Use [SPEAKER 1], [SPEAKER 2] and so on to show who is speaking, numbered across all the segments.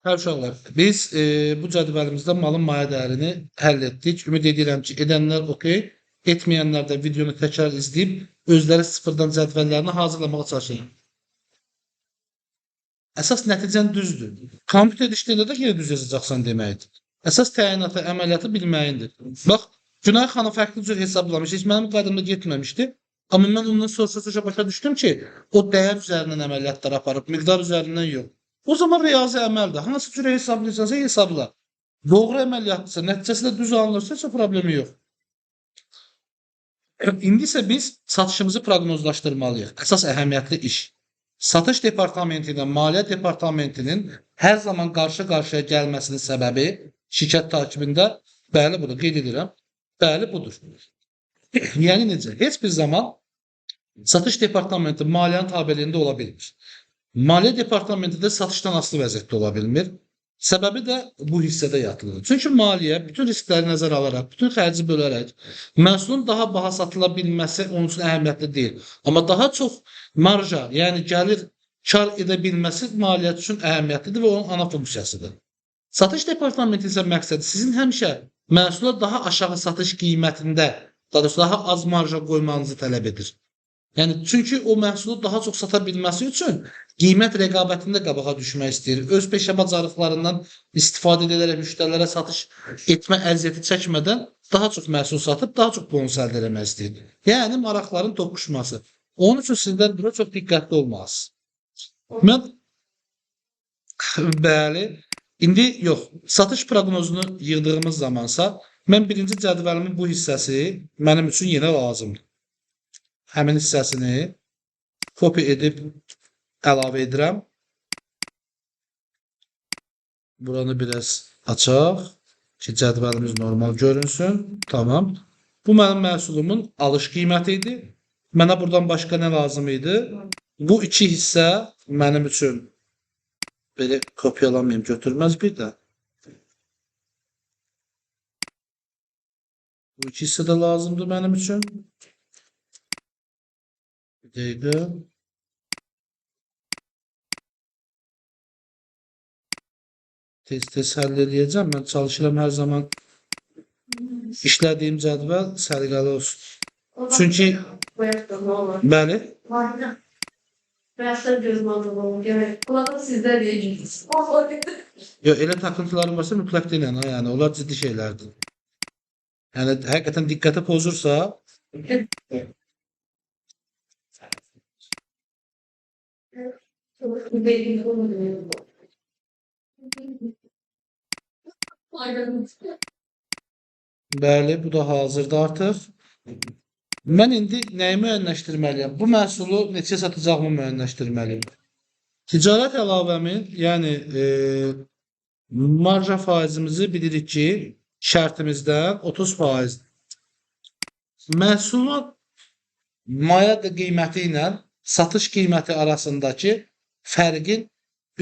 [SPEAKER 1] Hə uşaqlar, biz bu cədvəlimizdə malın maya dəyərini həll etdik. Ümid edirəm ki, edənlər okey, etməyənlər də videonu təkrar izləyib özləri sıfırdan cədvəllərini hazırlamağa çalışın. Əsas nəticən düzdür. Kompüter işləyəndə də yenə düz yazacaqsan deməkdir. Əsas təyinatı, əməliyyatı bilməyindir. Bax, Günay xanım fərqli cür hesablamış, heç mənim qaydamda getməmişdi. Amma mən ondan soruşa-soruşa başa düşdüm ki, o dəyər üzərindən əməliyyatlar aparıb, miqdar üzərindən yox. O zaman riyazi əməldir. Hansı cürə hesablayırsansa hesabla. Doğru əməliyyatdırsa, nəticəsi də düz alınırsa, heç problemi yox. İndi isə biz satışımızı proqnozlaşdırmalıyıq. Əsas əhəmiyyətli iş. Satış departamenti ilə maliyyə departamentinin hər zaman qarşı-qarşıya gəlməsinin səbəbi şirkət takibində, bəli budur, qeyd edirəm. Bəli budur. Yəni necə? Heç bir zaman satış departamenti maliyyənin tabeliyində ola bilmir. Maliyyə departamenti də satışdan asılı vəziyyətdə ola bilmir. Səbəbi də bu hissədə yatılıdır. Çünki maliyyə bütün riskləri nəzərə alaraq, bütün xərci bölərək məhsulun daha baha satıla bilməsi onun üçün əhəmiyyətli deyil. Amma daha çox marja, yəni gəlir kar edə bilməsi maliyyət üçün əhəmiyyətlidir və onun ana funksiyasıdır. Satış departamenti isə məqsədi sizin həmişə məhsula daha aşağı satış qiymətində, daha doğrusu daha az marja qoymanızı tələb edir. Yəni çünki o məhsulu daha çox sata bilməsi üçün qiymət rəqabətində qabağa düşmək istəyir. Öz peşə bacarıqlarından istifadə edərək müştərilərə satış etmə əziyyəti çəkmədən daha çox məhsul satıb daha çox bonus əldə etmək istəyir. Yəni maraqların toqquşması. Onun üçün sizlər bura çox diqqətli olmalısınız. Mən bəli, indi yox, satış proqnozunu yığdığımız zamansa mən birinci cədvəlimin bu hissəsi mənim üçün yenə lazımdır. Həmin hissəsini copy edib əlavə edirəm. Buranı biraz açaq ki, cədvəlimiz normal görünsün. Tamam. Bu mənim məhsulumun alış qiyməti idi. Mənə buradan başqa nə lazım idi? Bu iki hissə mənim üçün belə kopyalamayayım, götürməz bir də. Bu iki hissə də lazımdır mənim üçün. Bir dəqiqə. Tez-tez həll eləyəcəm. Mən çalışıram hər zaman işlədiyim cədvəl səliqəli olsun. Çünki bəli, yox, elə takıntılarım varsa mütləq denən, ha, yəni onlar ciddi şeylərdir. Yəni həqiqətən diqqəti pozursa, bəli, bu da hazırdır artıq. Mən indi nəyi müəyyənləşdirməliyəm? Bu məhsulu neçəyə satacağımı müəyyənləşdirməliyəm. Ticarət əlavəmin, yəni marja faizimizi bilirik ki, şərtimizdən 30%. Məhsulun maya qiyməti ilə satış qiyməti arasındakı fərqin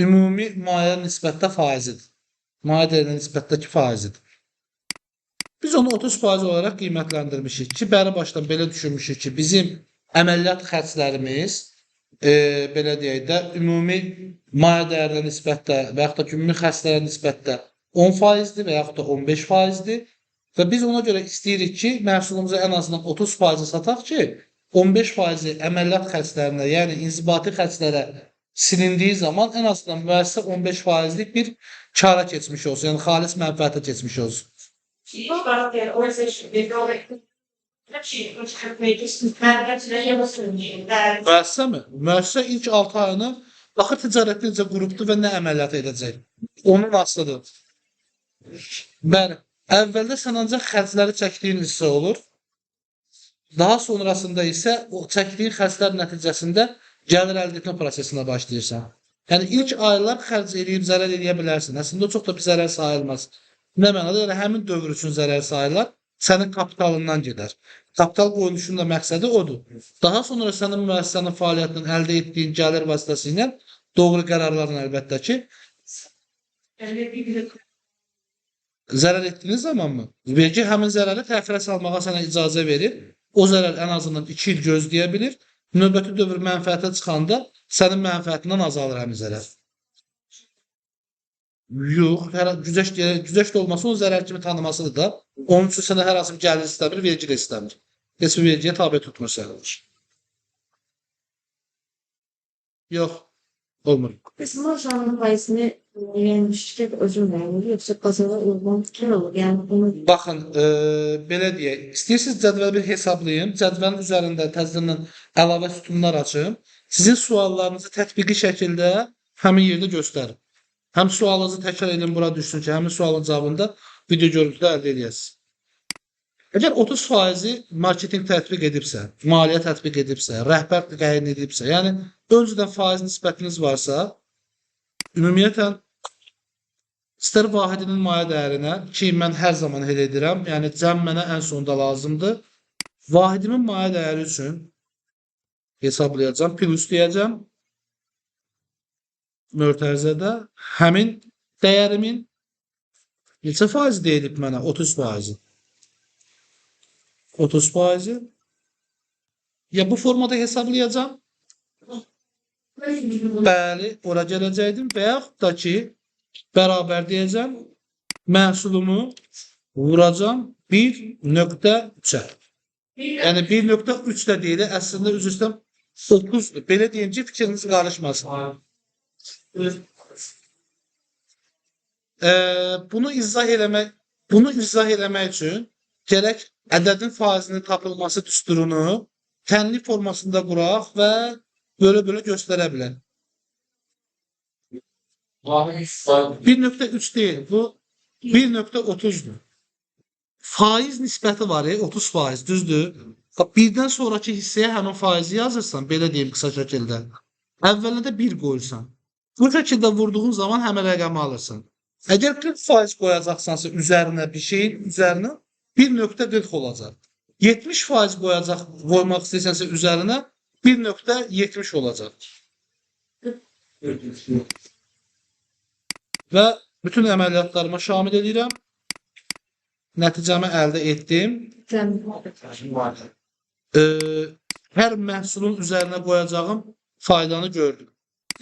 [SPEAKER 1] ümumi maya nisbətdə faizidir. Maya dəyərinə nisbətdəki faizidir. Biz onu 30% olaraq qiymətləndirmişik ki, bəri başdan belə düşünmüşük ki, bizim əməliyyat xərclərimiz belə deyək də ümumi maya dəyərinə nisbətdə və yaxud da ki, ümumi xərclərə nisbətdə 10%-dir və yaxud da 15%-dir. Və biz ona görə istəyirik ki, məhsulumuzu ən azından 30% sataq ki, 15% əməliyyat xərclərinə, yəni inzibati xərclərə silindiyi zaman ən azından müəssisə 15%lik bir kara keçmiş olsun, yəni xalis mənfəətə keçmiş olsun. Müəssisə mi? Müəssisə ilk 6 ayını baxır ticarətdə necə qurubdur və nə əməliyyat edəcək. Onun asılıdır. Bəli. Əvvəldə sən ancaq xərcləri çəkdiyin hissə olur. Daha sonrasında isə o çəkdiyin xərclər nəticəsində gəlir əldə etmə prosesinə başlayırsan. Yəni ilk aylar xərc eləyib zərər eləyə bilərsən. Əslində o çox da bir zərər sayılmaz. Nə mənada? Yəni həmin dövr üçün zərər sayılar, sənin kapitalından gedər. Kapital qoyuluşunun da məqsədi odur. Daha sonra sənin müəssisənin fəaliyyətindən əldə etdiyin gəlir vasitəsilə doğru qərarlarla əlbəttə ki, zərər etdiyiniz zaman mı? Vergi həmin zərəri təxirə salmağa sənə icazə verir. O zərər ən azından 2 il gözləyə bilir. Növbəti dövr mənfəətə çıxanda sənin mənfəətindən azalır həmin zərər. Yox, hər güzəşt, güzəşt olması onun zərər kimi tanımasıdır da. Onun üçün sənə hər hansı bir gəlir istəmir, vergi də istəmir. Heç bir vergiyə tabe tutmur səni. Yox, olmur.
[SPEAKER 2] Biz marjanın faizini yəni şirkət özü müəyyən edir, yoxsa bazara uyğun fikir olur. Yəni bunu
[SPEAKER 1] Baxın, belə deyək. İstəyirsiniz cədvəli bir hesablayım. Cədvəlin üzərində təzədən əlavə sütunlar açım. Sizin suallarınızı tətbiqi şəkildə həmin yerdə göstərim. Həm sualınızı təkrar edin, bura düşsün ki, həmin sualın cavabını da video görüntüdə əldə eləyəsiniz. Əgər 30%-i marketinq tətbiq edibsə, maliyyə tətbiq edibsə, rəhbər təyin edibsə, yəni öncədən faiz nisbətiniz varsa, ümumiyyətlə istər vahidinin mayə dəyərinə, ki mən hər zaman elə edirəm, yəni cəm mənə ən sonda lazımdır. Vahidimin mayə dəyəri üçün hesablayacağam, plus deyəcəm. Mötərizədə həmin dəyərimin neçə faiz deyilib mənə? 30 faizi. 30 faizi. Ya bu formada hesablayacağam. Bəli, ora gələcəkdim və yaxud da ki, bərabər deyəcəm, məhsulumu vuracam 1.3-ə. Yəni 1.3 də deyil, əslində üzr istəyirəm 30-dur. Belə deyim ki, fikriniz qarışmasın. Bunu izah eləmək, bunu izah eləmək üçün gərək ədədin faizinin tapılması düsturunu tənlik formasında quraq və bölə-bölə göstərə bilək. 1.3 deyil, bu 1.30-dur. Faiz nisbəti var, 30 faiz, düzdür? Bax, birdən sonrakı hissəyə həmin faizi yazırsan, belə deyim qısa şəkildə. Əvvəlinə də 1 qoyursan. Bu şəkildə vurduğun zaman həmin rəqəmi alırsan. Əgər 40 faiz qoyacaqsansa üzərinə bir şeyin üzərinə 1.40 olacaq. 70 faiz qoymaq istəyirsənsə üzərinə 1.70 olacaq. Və bütün əməliyyatlarıma şamil edirəm. Nəticəmi əldə etdim. Hər məhsulun üzərinə qoyacağım faydanı gördüm.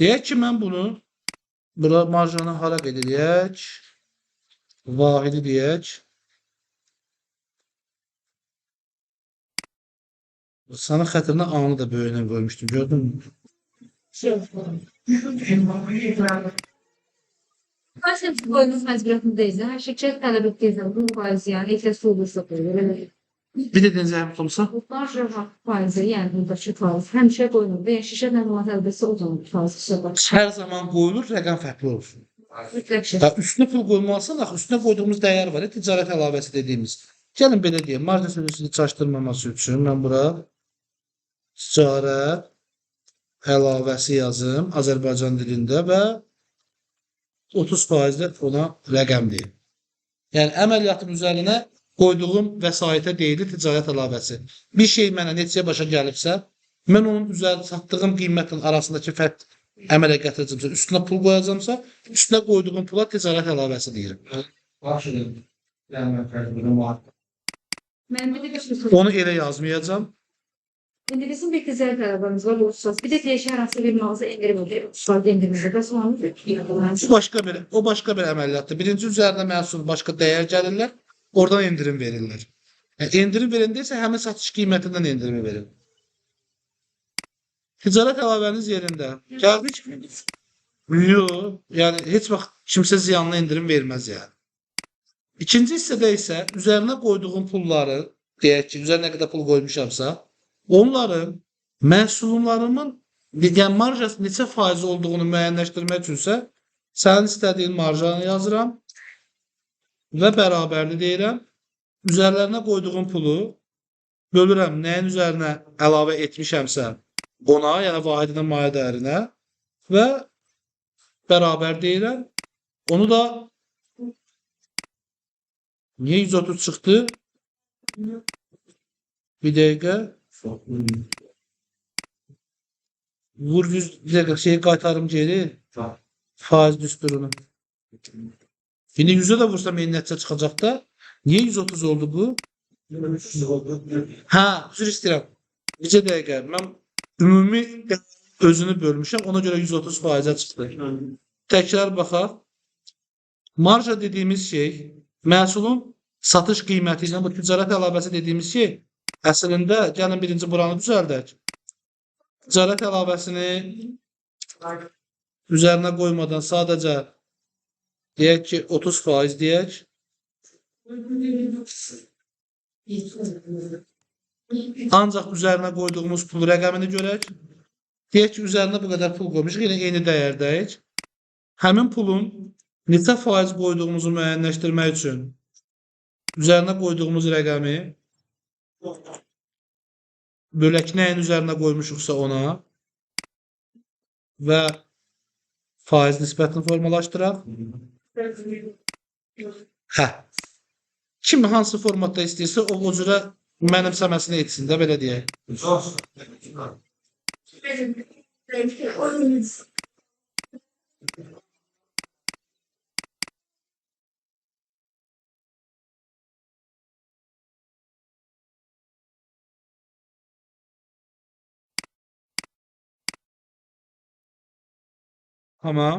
[SPEAKER 1] Deyək ki, mən bunu bura marjanı hara qeyd edək? Vahidi deyək. Sana xətrinə anı da böyüyünə qoymuşdum. Gördün mü?
[SPEAKER 2] Faiz qoyulmuş məcburiyyətindəyiz. Hər şirkət tələb etdiyi zaman bu faizi, yəni ehtiyac olursa qoyulur.
[SPEAKER 1] Bir də deyin zəhmət olmasa.
[SPEAKER 2] Marja faizi, yəni buradakı faiz həmişə qoyulur. Yəni şirkət nə zaman tələb etsə o zaman faiz hesablanır.
[SPEAKER 1] Hər zaman qoyulur, rəqəm fərqli olur.
[SPEAKER 2] Mütləq şəkildə.
[SPEAKER 1] Da üstünə pul qoymalısan, axı üstünə qoyduğumuz dəyər var, ticarət əlavəsi dediyimiz. Gəlin belə deyim, marja sözü çaşdırmaması üçün mən bura ticarət əlavəsi yazım Azərbaycan dilində və 30% də ona rəqəm deyim. Yəni əməliyyatın üzərinə qoyduğum vəsaitə deyilir ticarət əlavəsi. Bir şey mənə neçəyə başa gəlibsə, mən onun üzərində satdığım qiymətlə arasındakı fərq əmələ gətirəcəmsə, üstünə pul qoyacamsa, üstünə qoyduğum pula ticarət əlavəsi deyirəm.
[SPEAKER 2] Mənim bir də bir
[SPEAKER 1] Onu elə yazmayacağam.
[SPEAKER 2] İndi bizim bir ticarət əlavəmiz var, 30. Bir də deyək ki, hər hansı bir mağaza endirim edir, 30% endirim edir. Bəs onu
[SPEAKER 1] O başqa bir əməliyyatdır. Birinci üzərinə məhsul başqa dəyər gəlirlər, oradan endirim verirlər. Yəni, endirim verəndə isə həmin satış qiymətindən endirimi verir. Ticarət əlavəniz yerində. Gəldik. Yox, yəni heç vaxt kimsə ziyanlı endirim verməz yəni. İkinci hissədə isə üzərinə qoyduğum pulları, deyək ki, üzərinə nə qədər pul qoymuşamsa, onların məhsullarımın, yəni marjası neçə faiz olduğunu müəyyənləşdirmək üçünsə, sənin istədiyin marjanı yazıram və bərabərli deyirəm. Üzərlərinə qoyduğum pulu bölürəm nəyin üzərinə əlavə etmişəmsə ona, yəni vahidinin mayə dəyərinə və bərabər deyirəm. Onu da niyə 130 çıxdı? Bir dəqiqə. Vur 100, bir dəqiqə şeyi qaytarım geri. Faiz düsturunu. İndi 100'e də vursam eyni nəticə çıxacaq da. Niyə 130 oldu bu? Hə, üzr istəyirəm. Neçə dəqiqə? Mən ümumi özünü bölmüşəm. Ona görə 130 faizə çıxdı. Təkrar baxaq. Marja dediyimiz şey məhsulun satış qiyməti ilə bu ticarət əlavəsi dediyimiz şey əslində gəlin birinci buranı düzəldək. Ticarət əlavəsini üzərinə qoymadan sadəcə deyək ki 30% deyək. Ancaq üzərinə qoyduğumuz pul rəqəmini görək. Deyək ki, üzərinə bu qədər pul qoymuşuq, yenə eyni dəyərdəyik. Həmin pulun neçə faiz qoyduğumuzu müəyyənləşdirmək üçün üzərinə qoyduğumuz rəqəmi bölək nəyin üzərinə qoymuşuqsa ona və faiz nisbətini formalaşdıraq. Hə. Kim hansı formatda istəyirsə o cürə mənimsəməsini etsin də belə deyək. Tamam.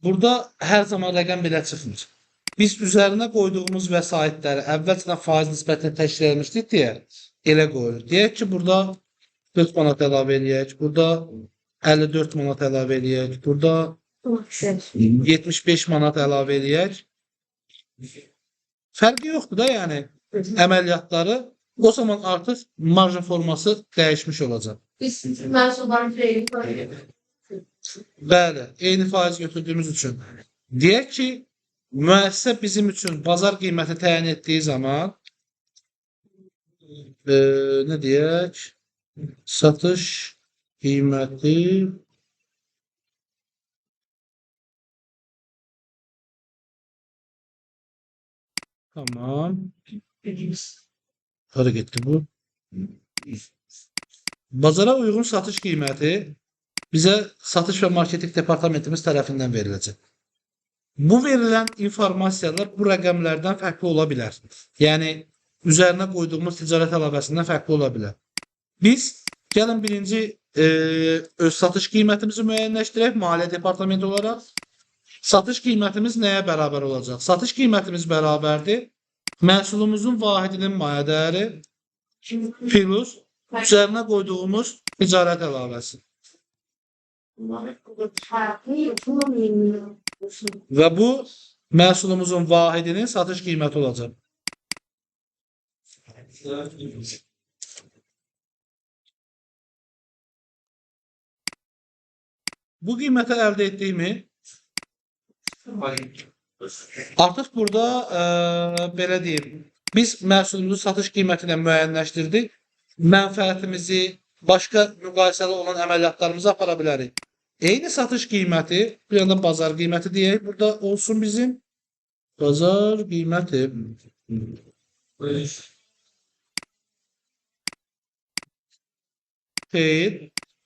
[SPEAKER 1] Burada hər zaman rəqəm belə çıxmır. Biz üzərinə qoyduğumuz vəsaitləri əvvəlcədən faiz nisbətini təşkil etmişdik deyə elə qoyuruq. Deyək ki, burada 4 manat əlavə eləyək, burada 54 manat əlavə eləyək, burada 75 manat əlavə eləyək. Fərqi yoxdur da, yəni əməliyyatları. O zaman artıq marja forması dəyişmiş olacaq.
[SPEAKER 2] Biz məhsulların
[SPEAKER 1] Bəli, eyni faiz götürdüyümüz üçün. Deyək ki, müəssisə bizim üçün bazar qiyməti təyin etdiyi zaman nə deyək? Satış qiyməti tamam. Hara getdi bu? Bazara uyğun satış qiyməti bizə satış və marketinq departamentimiz tərəfindən veriləcək. Bu verilən informasiyalar bu rəqəmlərdən fərqli ola bilər. Yəni, üzərinə qoyduğumuz ticarət əlavəsindən fərqli ola bilər. Biz gəlin birinci öz satış qiymətimizi müəyyənləşdirək maliyyə departamenti olaraq. Satış qiymətimiz nəyə bərabər olacaq? Satış qiymətimiz bərabərdir məhsulumuzun vahidinin maya dəyəri plus üzərinə qoyduğumuz ticarət əlavəsi. Və bu məhsulumuzun vahidinin satış qiyməti olacaq. Bu qiyməti əldə etdiyimi artıq burada belə deyim, biz məhsulumuzu satış qiyməti ilə müəyyənləşdirdik. Mənfəətimizi, başqa müqayisəli olan əməliyyatlarımızı apara bilərik. Eyni satış qiyməti, bir yanda bazar qiyməti deyək, burada olsun bizim bazar qiyməti. Xeyr,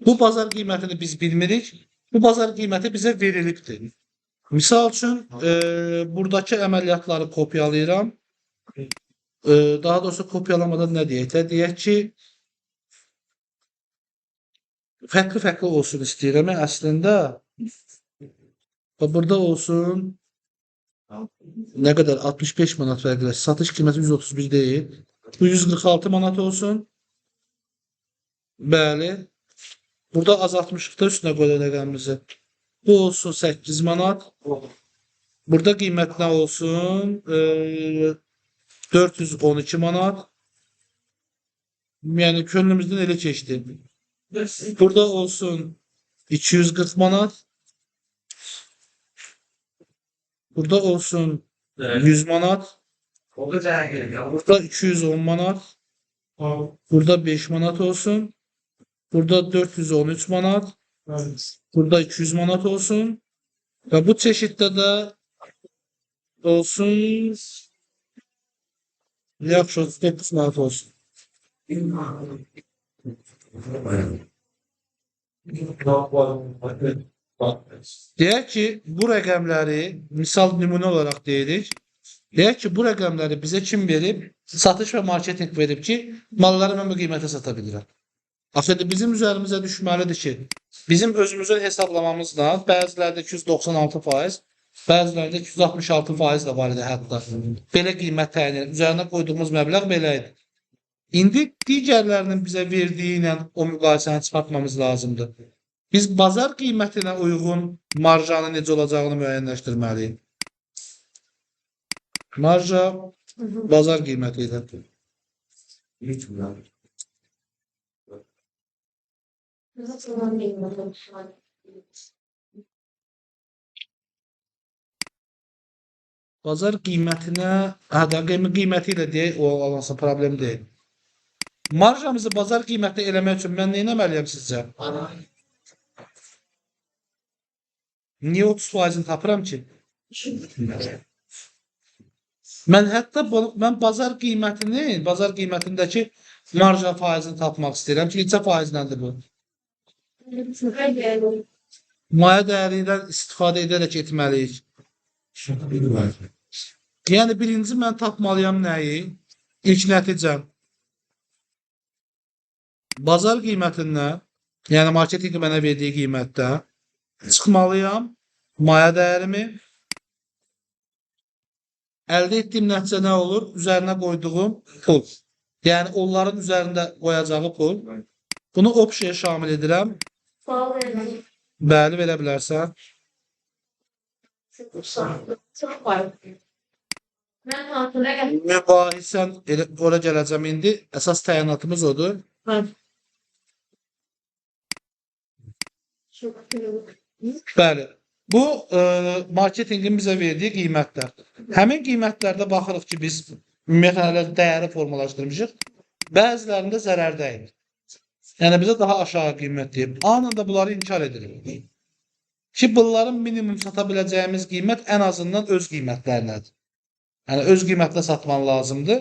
[SPEAKER 1] bu bazar qiymətini biz bilmirik. Bu bazar qiyməti bizə verilibdir. Misal üçün, buradakı əməliyyatları kopyalayıram. Daha doğrusu kopyalamadan nə deyək də? Deyək ki, fərqli-fərqli olsun istəyirəm. Əslində, burada olsun nə qədər? 65 manat fərqli. Satış qiyməti 131 deyil. Bu 146 manat olsun. Bəli. Burada azaltmışıq da üstünə qoyulan rəqəmimizi. Bu olsun 8 manat. Burada qiymət nə olsun? 412 manat. Yəni könlümüzdən elə keçdi. Burada olsun 240 manat. Burada olsun 100 manat. Burada 210 manat. Burada 5 manat olsun. Burada 413 manat. Burada 200 manat olsun. Və bu çeşiddə də olsun. Yaxşı, 39 manat olsun. Deyək ki, bu rəqəmləri, misal nümunə olaraq deyirik. Deyək ki, bu rəqəmləri bizə kim verib? Satış və marketinq verib ki, malları mən bu qiymətə sata bilirəm. Axı bizim üzərimizə düşməlidir ki, bizim özümüzün hesablamamızla bəzilərdə 296%, bəzilərində 266% də var idi hətta. Belə qiymət təyin edir. Üzərinə qoyduğumuz məbləğ belə idi. İndi digərlərinin bizə verdiyi ilə o müqayisəni çıxartmamız lazımdır. Biz bazar qiymətinə uyğun marjanın necə olacağını müəyyənləşdirməliyik. Marja bazar qiyməti ilə. Bazar qiymətinə, hə, qiyməti ilə deyək, o alınsın, problem deyil. Marjamızı bazar qiymətinə eləmək üçün mən nə etməliyəm sizcə? Niyə 30%-ni tapıram ki? Mən hətta mən bazar qiymətini, bazar qiymətindəki marja faizini tapmaq istəyirəm ki, neçə faizləndir bu? Maya dəyərindən istifadə edərək etməliyik. Yəni birinci mən tapmalıyam nəyi? İlk nəticəm. Bazar qiymətindən, yəni marketinqin mənə verdiyi qiymətdə çıxmalıyam maya dəyərimi. Əldə etdiyim nəticə nə olur? Üzərinə qoyduğum pul. Yəni onların üzərində qoyacağı pul. Bunu opsiya şamil edirəm. Bəli, verə bilərsən. Mübahisən elə ora gələcəm indi. Əsas təyinatımız odur. Bəli. Bu marketinqin bizə verdiyi qiymətlər. Həmin qiymətlərdə baxırıq ki, biz ümumiyyətlə hələ dəyəri formalaşdırmışıq. Bəzilərində zərərdəyik. Yəni bizə daha aşağı qiymət deyib. Anında bunları inkar edirik. Ki, bunların minimum sata biləcəyimiz qiymət ən azından öz qiymətlərinədir. Yəni öz qiymətlə satman lazımdır.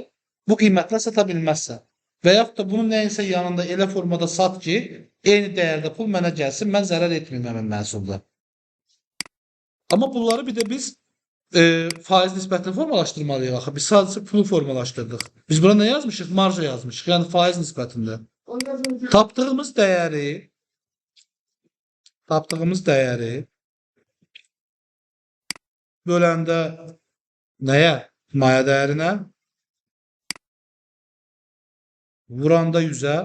[SPEAKER 1] Bu qiymətlə sata bilməzsən. Və yaxud da bunu nəyinsə yanında elə formada sat ki, eyni dəyərdə pul mənə gəlsin, mən zərər etməyim həmin məhsulda. Amma bunları bir də biz faiz nisbətini formalaşdırmalıyıq axı. Biz sadəcə pulu formalaşdırdıq. Biz bura nə yazmışıq? Marja yazmışıq. Yəni faiz nisbətində. Tapdığımız dəyəri böləndə nəyə? Maya dəyərinə, vuranda 100-ə,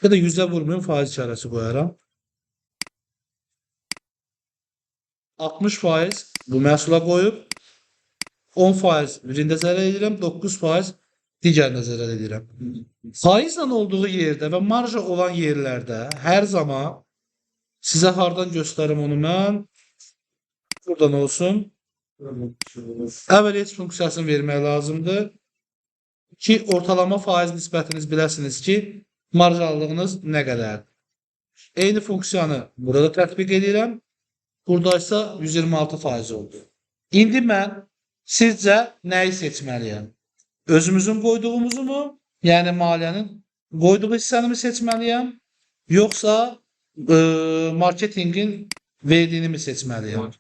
[SPEAKER 1] ya da 100-ə vurmayım, faiz işarəsi qoyaram. 60% bu məhsula qoyub, 10% birində zərər edirəm, 9% digərinə zərər edirəm. Faizlə olduğu yerdə və marja olan yerlərdə hər zaman sizə hardan göstərim onu mən? Buradan olsun. Average funksiyasını vermək lazımdır ki, ortalama faiz nisbətiniz biləsiniz ki, marjalılığınız nə qədərdir. Eyni funksiyanı burada tətbiq edirəm. Burada isə 126% oldu. İndi mən sizcə nəyi seçməliyəm? Özümüzün qoyduğumuzu mu? Yəni maliyyənin qoyduğu hissəni mi seçməliyəm? Yoxsa marketinqin verdiyini mi seçməliyəm?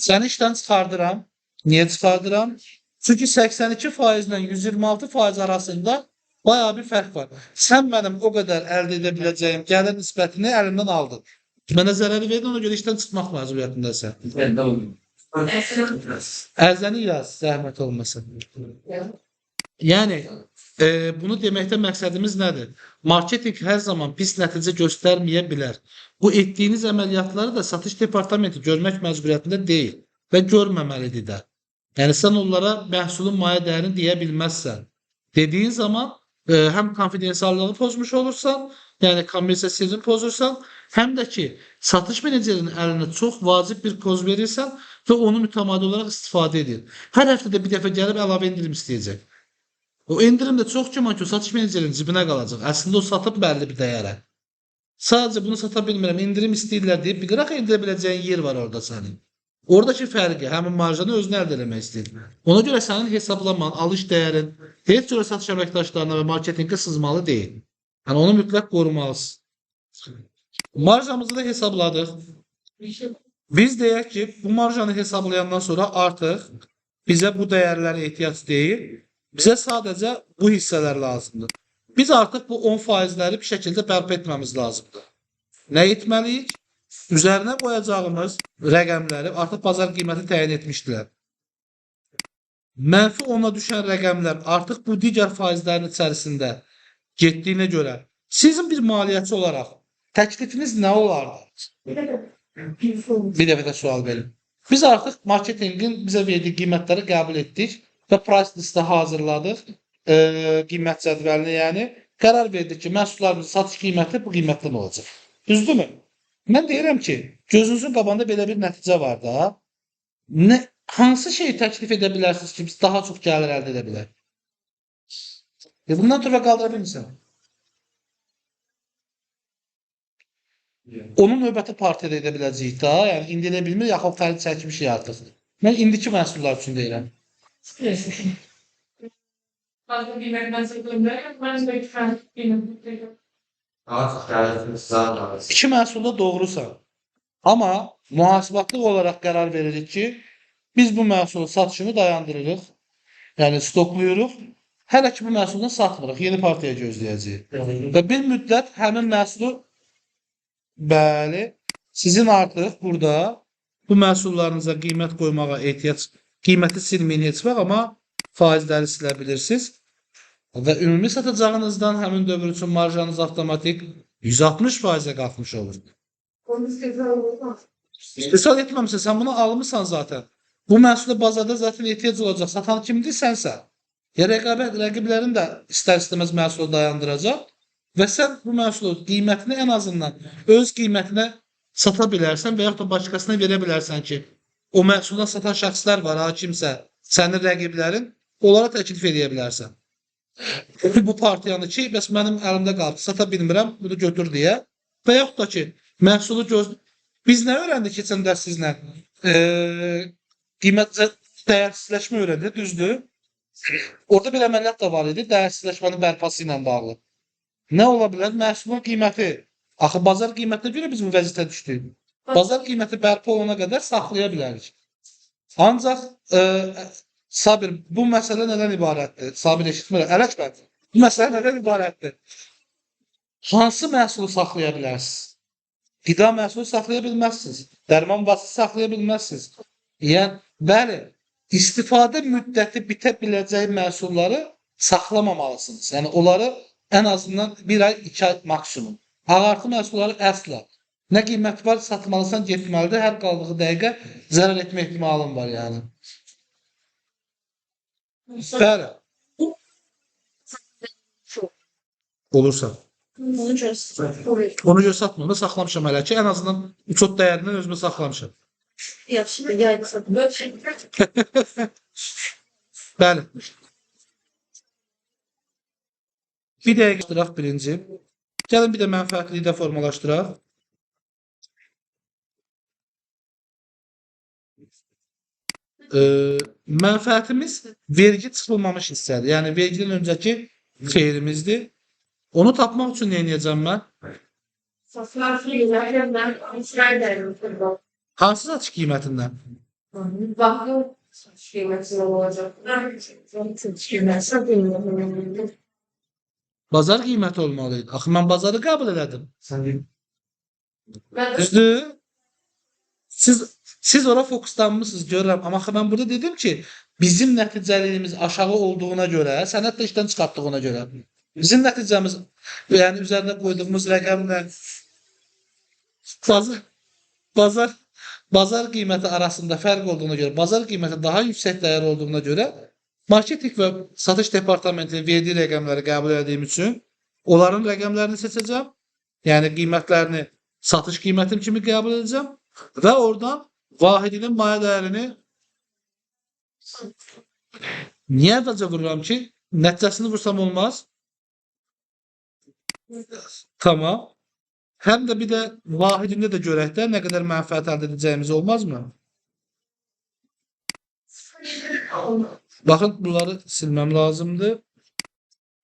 [SPEAKER 1] Səni işdən çıxardıram. Niyə çıxardıram? Çünki 82% ilə 126% arasında bayağı bir fərq var. Sən mənim o qədər əldə edə biləcəyim gəlir nisbətini əlimdən aldın. Mənə zərəri verdin, ona görə işdən çıxmaq məcburiyyətindəsən. Ərzəni yaz, zəhmət olmasa. Yəni, bunu deməkdə məqsədimiz nədir? Marketinq hər zaman pis nəticə göstərməyə bilər. Bu etdiyiniz əməliyyatları da satış departamenti görmək məcburiyyətində deyil və görməməlidir də. Yəni, sən onlara məhsulun maya dəyərini deyə bilməzsən. Dediyin zaman həm konfidensiallığı pozmuş olursan, yəni kommersiya sirrini pozursan, həm də ki, satış menecerinin əlinə çox vacib bir koz verirsən və onu mütəmadi olaraq istifadə edir. Hər həftədə bir dəfə gəlib əlavə endirim istəyəcək. O endirim də çox güman ki, o satış menecerinin cibinə qalacaq. Əslində o satıb bəlli bir dəyərə. Sadəcə bunu sata bilmirəm, endirim istəyirlər deyib, bilir axı endirə biləcəyin yer var orada sənin. Oradakı fərqi, həmin marjanı özünə əldə eləmək istəyir. Ona görə sənin hesablaman, alış dəyərin heç cürə satış əməkdaşlarına və marketinqə sızmalı deyil. Yəni onu mütləq qorumalısın. Marjamızı da hesabladıq. Biz deyək ki, bu marjanı hesablayandan sonra artıq bizə bu dəyərlərə ehtiyac deyil. Bizə sadəcə bu hissələr lazımdır. Biz artıq bu 10%-ləri bir şəkildə bərpa etməmiz lazımdır. Nə etməliyik? Üzərinə qoyacağımız rəqəmləri artıq bazar qiyməti təyin etmişdilər. Mənfi 10-a düşən rəqəmlər artıq bu digər faizlərin içərisində getdiyinə görə sizin bir maliyyəçi olaraq təklifiniz nə olardı? Bir dəfə də sual verim. Biz artıq marketinqin bizə verdiyi qiymətləri qəbul etdik və price listə hazırladıq. Qiymət cədvəlini, yəni qərar verdik ki, məhsullarımızın satış qiyməti bu qiymətdən olacaq. Düzdürmü? Mən deyirəm ki, gözünüzün qabağında belə bir nəticə var da. Hansı şeyi təklif edə bilərsiniz ki, biz daha çox gəlir əldə edə bilər? Bundan sonra qaldıra bilmirsən. Onun növbəti partiyada edə biləcəyik da. Yəni, indi edə bilmir, yaxud xərid çəkmişik artıq. Mən indiki məhsullar üçün deyirəm. İki məhsulda doğrusan. Amma mühasibatlıq olaraq qərar veririk ki, biz bu məhsulun satışını dayandırırıq. Yəni stokluyuruq. Hələ ki bu məhsuldan satmırıq. Yeni partiya gözləyəcəyik. Və bir müddət həmin məhsulu, bəli, sizin artıq burada bu məhsullarınıza qiymət qoymağa ehtiyac, qiyməti silməyin heç vaxt, amma faizləri silə bilirsiniz. Və ümumi satacağınızdan həmin dövr üçün marjanız avtomatik 160%-ə qalxmış olur. İstehsal etməmişsən, sən bunu almısan zaten. Bu məhsula bazarda zaten ehtiyac olacaq. Satan kimdir? Sənsən. Ya rəqabət, rəqiblərin də istər-istəməz məhsulu dayandıracaq və sən bu məhsulu qiymətini ən azından öz qiymətinə sata bilərsən və yaxud da başqasına verə bilərsən ki, o məhsuldan satan şəxslər var, ha, kimsə, sənin rəqiblərin, onlara təklif edə bilərsən. Bu partiyanı ki, bəs mənim əlimdə qalıb, sata bilmirəm, bunu götür deyə və yaxud da ki, məhsulu göz... Biz nə öyrəndik keçən dərs sizlə? Qiymət dəyərsizləşmə öyrəndik, düzdür? Orada bir əməliyyat da var idi, dəyərsizləşmənin bərpası ilə bağlı. Nə ola bilər? Məhsulun qiyməti. Axı, bazar qiymətinə görə biz bu vəziyyətə düşdük. Bazar qiyməti bərpa olana qədər saxlaya bilərik. Ancaq, Sabir, bu məsələ nədən ibarətdir? Sabir eşitmirəm. Ələkbər, bu məsələ nədən ibarətdir? Hansı məhsulu saxlaya bilərsiniz? Qida məhsulu saxlaya bilməzsiniz. Dərman vasitəsi saxlaya bilməzsiniz. Yəni, bəli, istifadə müddəti bitə biləcək məhsulları saxlamamalısınız. Yəni, onları ən azından 1 ay, 2 ay maksimum. Ağartı məhsulları əsla. Nə qiymət var, satmalısan, getməlidir. Hər qaldığı dəqiqə zərər etmə ehtimalın var, yəni. Bəli. Olursa. Ona görə satmıram da, saxlamışam hələ ki. Ən azından uçot dəyərindən özümə saxlamışam. Bəli. Bir dəqiqə tutaq birinci. Gəlin bir də mənfəətliyi də formalaşdıraq. Mənfəətimiz vergi çıxılmamış hissədir. Yəni, vergiden öncəki xeyrimizdir. Onu tapmaq üçün nə edəcəm mən? Hansı satış qiymətindən? Bazar qiyməti olmalıydı. Axı, mən bazarı qəbul elədim. Düzdür? Siz ora fokuslanmışsınız, görürəm. Amma axı, mən burada dedim ki, bizim nəticəliyimiz aşağı olduğuna görə, sənət də işdən çıxartdığına görə, bizim nəticəmiz, yəni üzərinə qoyduğumuz rəqəmlə bazar qiyməti arasında fərq olduğuna görə, bazar qiyməti daha yüksək dəyər olduğuna görə, marketing və satış departamentinin verdiyi rəqəmləri qəbul etdiyim üçün onların rəqəmlərini seçəcəm. Yəni, qiymətlərini satış qiymətim kimi qəbul edəcəm və oradan vahidinin maya dəyərini niyə əvvəlcə vururam ki, nəticəsini vursam olmaz? Tamam. Həm də bir də vahidində də görək də nə qədər mənfəət əldə edəcəyimiz olmazmı? Baxın, bunları silməm lazımdır.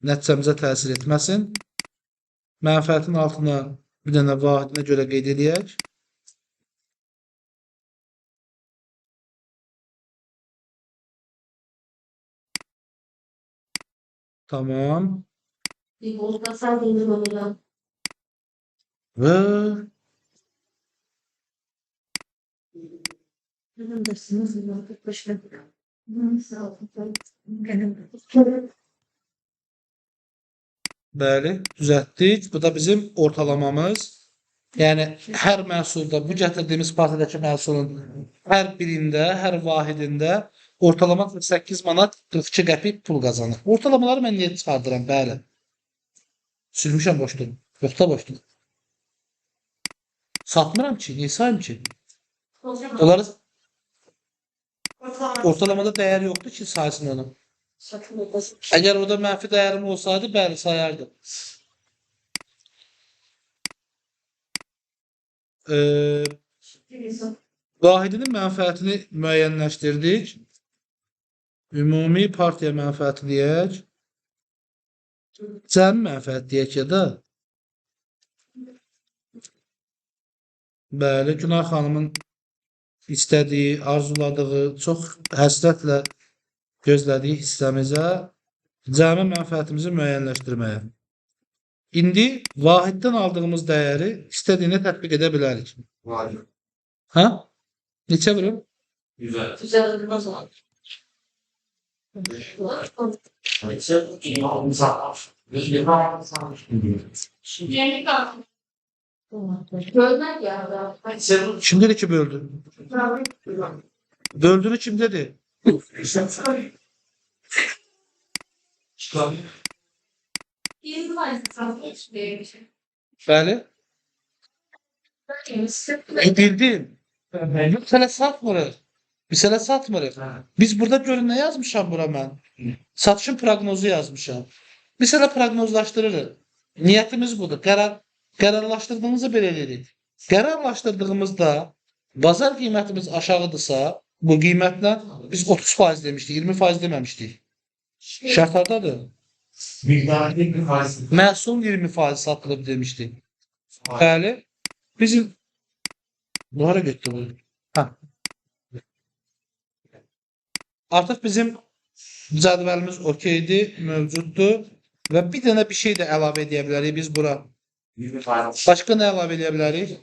[SPEAKER 1] Nəticəmizə təsir etməsin. Mənfəətin altına bir dənə vahidinə görə qeyd eləyək. Tamam. Və bəli, düzəltdik. Bu da bizim ortalamamız. Yəni hər məhsulda bu gətirdiyimiz partiyadakı məhsulun hər birində, hər vahidində ortalama 48 manat 42 qəpik pul qazanır. Ortalamaları mən niyə çıxardıram? Bəli. Silmişəm boşluğu. Yox da boşluq. Satmıram ki, niyə sayım ki? Onları ortalamada dəyər yoxdur ki, saysın onu. Əgər orada mənfi dəyərim olsaydı, bəli, sayardım. Vahidinin mənfəətini müəyyənləşdirdik. Ümumi partiya mənfəəti deyək. Cəmi mənfəət deyək ya da. Bəli, Günay xanımın istədiyi, arzuladığı, çox həsrətlə gözlədiyi hissəmizə cəmi mənfəətimizi müəyyənləşdirməyə. İndi vahiddən aldığımız dəyəri istədiyinə tətbiq edə bilərik.
[SPEAKER 3] Vahid.
[SPEAKER 1] Hə? Neçə vurur?
[SPEAKER 3] Güzel.
[SPEAKER 1] Kim dedi ki böldü? Böldüğünü kim dedi? Bəli. Bildim. Yox, hələ satmırıq. Biz hələ satmırıq. Biz burada görün nə yazmışam bura mən? Satışın proqnozu yazmışam. Biz hələ proqnozlaşdırırıq. Niyyətimiz budur. Qərarlaşdırdığımızı belə eləyirik. Qərarlaşdırdığımızda bazar qiymətimiz aşağıdırsa, bu qiymətlə biz 30% demişdik, 20% deməmişdik. Şərt hardadır?
[SPEAKER 3] Miktarı 20%.
[SPEAKER 1] Məhsul 20% satılıb demişdik. Bəli. Bizim bu hara getdi bu? Hə. Artıq bizim cədvəlimiz okeydir, mövcuddur və bir dənə bir şey də əlavə edə bilərik biz bura.
[SPEAKER 3] 20%.
[SPEAKER 1] Başqa nə əlavə edə bilərik?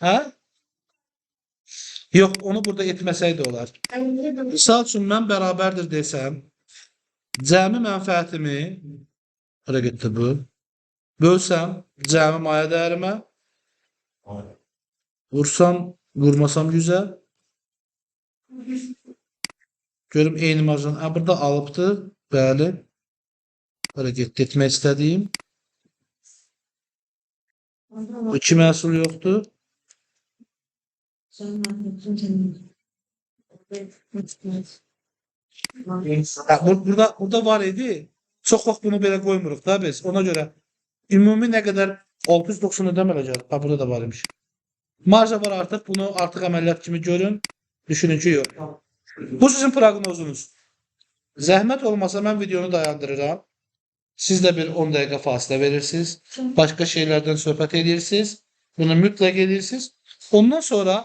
[SPEAKER 1] Hə? Yox, onu burada etməsək də olar. Misal üçün mən bərabərdir desəm, cəmi mənfəətimi hara getdi bu? Bölsəm cəmi maya dəyərimə, vursam, vurmasam 100-ə. Görüm eyni marjanı. Hə, burada alıbdır. Bəli. Hara getdi etmək istədiyim. Bu iki məhsul yoxdur. Hə, burada var idi. Çox vaxt bunu belə qoymuruq da biz. Ona görə ümumi nə qədər 690 ödəmə gəldi. Ha, burada da var imiş. Marja var artıq. Bunu artıq əməliyyat kimi görün. Düşünün ki, yox. Bu sizin proqnozunuz. Zəhmət olmasa mən videonu dayandırıram. Siz də bir 10 dəqiqə fasilə verirsiniz. Başqa şeylərdən söhbət edirsiniz. Bunu mütləq edirsiniz. Ondan sonra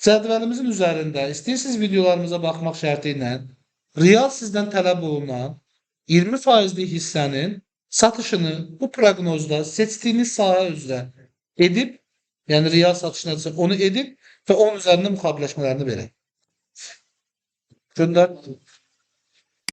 [SPEAKER 1] cədvəlimizin üzərində istəyirsiniz videolarımıza baxmaq şərti ilə real sizdən tələb olunan 20%lik hissənin satışını bu proqnozda seçdiyiniz sahə üzrə edib, yəni real satış nədirsə onu edib və onun üzərində müqaviləşmələrini verək. Göndər.